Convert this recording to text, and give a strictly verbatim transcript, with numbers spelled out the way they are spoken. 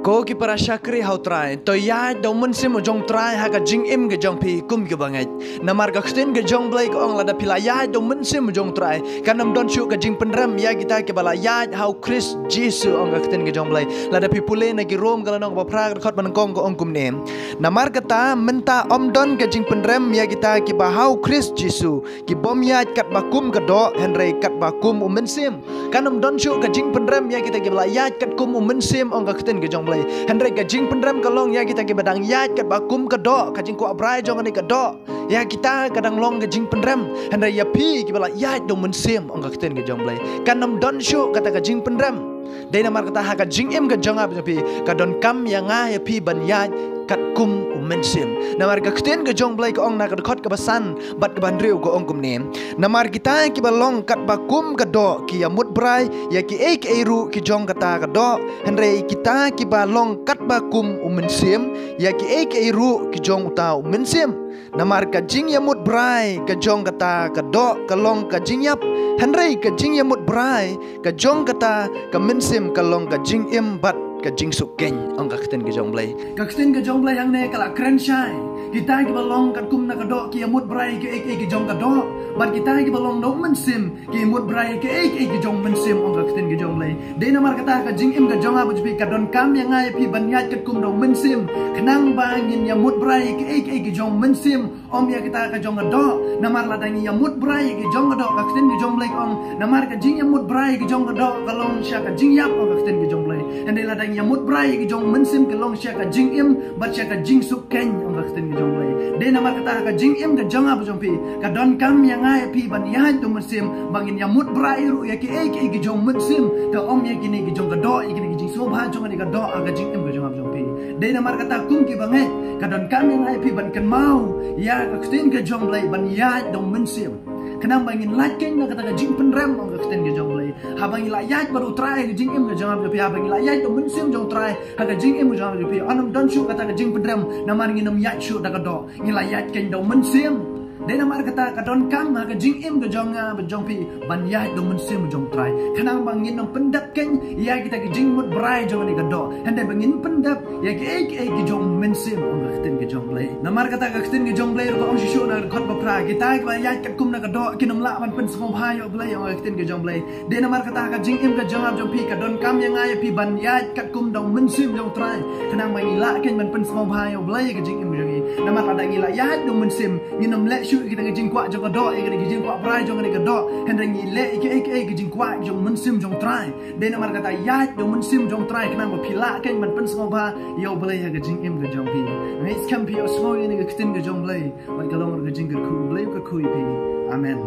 Ko ki para shakri ha U Trai, to ïaid da U Mynsiem U jong U Trai ha ka jingim ka jong phi kum ki bangeit. Namar ka ktien ka jong U Blei ka ong lada phi la ïaid da U Mynsiem U jong U Trai, kan ym don shuh ka jingpynrem ïa kita kiba la ïaid ha U Khrist Jisu, ong ka ktien ka jong U Blei. Lada phi pule na ki Rom ka lynnong ba phra ka dkhot ba nyngkong ka ong kumne. Namar kata mynta ym don ka jingpynrem ïa kita kiba ha U Khrist Jisu, ki bym ïaid katba kum ka doh, hynrei katba kum U Mynsiem. Kan ym don shuh ka jingpynrem ïa kita kiba la ïaid katkum U Mynsiem, ong ka ktien ka jong U Blei. Hynrei ka jingpynrem ka long ïa kita kiba dang ïaid katba kum ka doh, ka jingkwah brai jong kane ka doh. Ïa kita ka dang long ka jingpynrem. Hynrei ïa phi kiba la ïaid da U Mynsiem, ong ka ktien ka jong U Blei, kan ym don shuh kata ka jingpynrem. Dei namar kata ha ka jingim ka jong nga bad jong phi, ka donkam ïa nga ïa phi ban ïaid katkum U Mynsiem. Namar ka ktien ka jong U Blei ka ong na ka dkhot kaba san bad kaba hynriew ka ong kumne. Namar kita kiba long katba kum ka doh ki ïamut brai ïa kiei kiei ruh ki jong kata ka doh. Hynrei kita kiba long katba kum U Mynsiem ïa kiei kiei ruh ki jong uta U Mynsiem. Namar ka jingïamut brai ka jong kata ka doh ka long ka jingïap. Hynrei ka jingïamut brai ka jong kata ka mynsiem ka long ka jingim bad ka jingsuk keiñ, ong ka ktien ka jong U Blei. Ka ktien ka jong U Blei hangne ka la kren shai. Kita kiba long katkum na ka doh ki ïamut brai kiei kiei ki jong ka doh. Bad kita kiba long da U Mynsiem ki ïamut brai kiei kiei ki jong U Mynsiem, ong ka ktien ka jong U Blei. Dei namar kata ka jingim ka jong nga bad jong phi ka donkam ïa nga ïa phi ban ïaid katkum da U Mynsiem. Khnang ba ngin ïamut brai kiei kiei ki jong U Mynsiem. Ym ïa kita ka jong ka doh, namar lada ngi ïamut brai ïa ki jong ka doh, ka ktien ka jong U Blei ka ong, namar ka jingïamut brai ïa ki jong ka doh ka long sha ka jingïap, ong ka ktien ka jong U Blei. Hynrei lada ngi ïamut brai ïa ki jong U Mynsiem ka long sha ka jingim bad sha ka jingsuk keiñ, ong ka ktien ka jong U Blei. Dei namar kata ka jingim ka jong nga bad jong phi ka donkam ïa nga ïa phi ban ïaid da U Mynsiem, ba ngin ïamut brai ruh ïa kiei kiei ki jong U Mynsiem, te ym ïa kine ki jong ka doh, ïa kine ki jingsngewbha jong kane ka doh ha ka jingim ka jong nga bad jong phi. Dei namar kata kum ki bangeit ka donkam ïa nga ïa phi ban kynmaw ïa ka ktien ka jong U Blei ban ïaid da U Mynsiem. Khnang ba ngin lait keiñ na kata ka jingpynrem, ong ka ktien ka jong U Blei. Haba ngi la ïaid bad U Trai ha ka jingim ka jong nga bad jong phi, haba ngi la ïaid da U Mynsiem jong U Trai ha ka jingim ka jong nga bad jong phi, yn ym don shuh kata ka jingpynrem, namar ngin ym ïaid shuh da ka doh. Ngi la ïaid keiñ da U Mynsiem. Dei namar kata ka donkam ha ka jingim ka jong nga bad jong phi ban ïaid da U Mynsiem jong U Trai, khnang ba ngin ym pyndep keiñ ïa kita ki jingmut brai jong kane ka doh, hynrei ba ngin pyndep ïa kiei kiei ki jong U Mynsiem, ong ka ktien ka jong U Blei. Namar kata ka ktien ka jong U Blei ruh ka ong shuh shuh na ka dkhot ba phra, kita kiba ïaid katkum na ka doh kin ym lah ban pynsngewbha ïa U Blei, ong ka ktien ka jong U Blei. Dei namar kata ha ka jingim ka jong nga bad jong phi ka donkam ïa nga ïa phi ban ïaid katkum da U Mynsiem jong U Trai, khnang ba ngi lah keiñ ban pynsngewbha ïa U Blei ha ka jingim ka jong ngi. Namar lada ngi la ïaid da U Mynsiem, ngin ym leh shuh ïa kita ki jingkwah jong ka doh, ïa kita ki jingkwah brai jong kane ka doh, hynrei ngi leh ïa kiei kiei ki jingkwah jong U Mynsiem jong U Trai. Dei namar kata ïaid da U Mynsiem jong U Trai khnang ba phi lah keiñ ban pynsngewbha ïa U Blei ha ka jingim ka jong phi. Nga ngeit skhem phi ïohsngew ïa kane ka ktien ka jong U Blei bad ka long ruh ka jingkyrkhu U Blei u kyrkhu ïa phi. Amen.